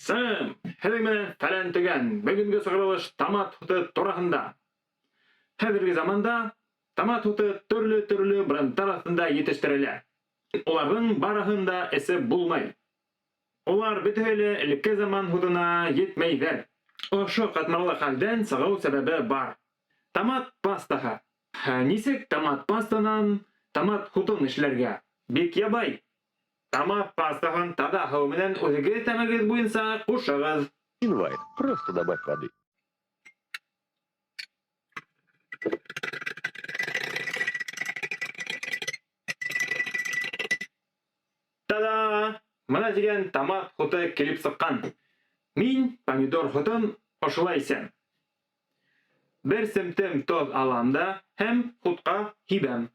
Сәлам! Һеҙҙең менән Фәлән Төгән. Бөгөнгө сығарылыш томат һуты тураһында. Хәҙерге заманда томат һуты төрлө-төрлө брендтар аҫтында етештерелә. Уларҙың барыһын да эсеп булмай. Улар бөтәһе лә элекке заман һутына етмәйҙәр. Ошо ҡатмарлы хәлдән сығыу сәбәбе бар. Томат пастаһы. Нисек томат пастанан томат һутын эшләргә? Бик ябай. Томат пастаһын таҙа һыу менән үҙегеҙ тәмегеҙ буйынса ҡушығыҙ. Инвайт, просто добавь воды. Та-да! Мына тигән томат һуты килеп сыҡҡан. Мин помидор һутын ошолай эсәм. Бер семтем тоҙ алам да һәм һутҡа һибәм.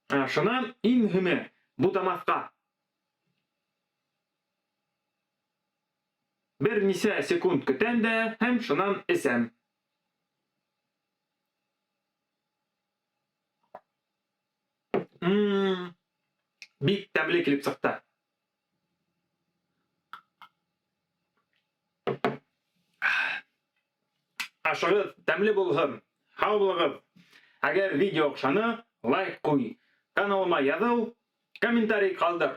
Ә шунан иң мөһиме, бутамаҫҡа. Бер нисә секунд көтәм дә һәм шунан эсәм. М-м-м, бик тәмле килеп сыҡты. Ашығыҙ тәмле булһын. Һау булығыҙ. Әгәр видео оҡшаны, лайк ҡуй. Каналыма яҙыл, комментарий ҡалдыр.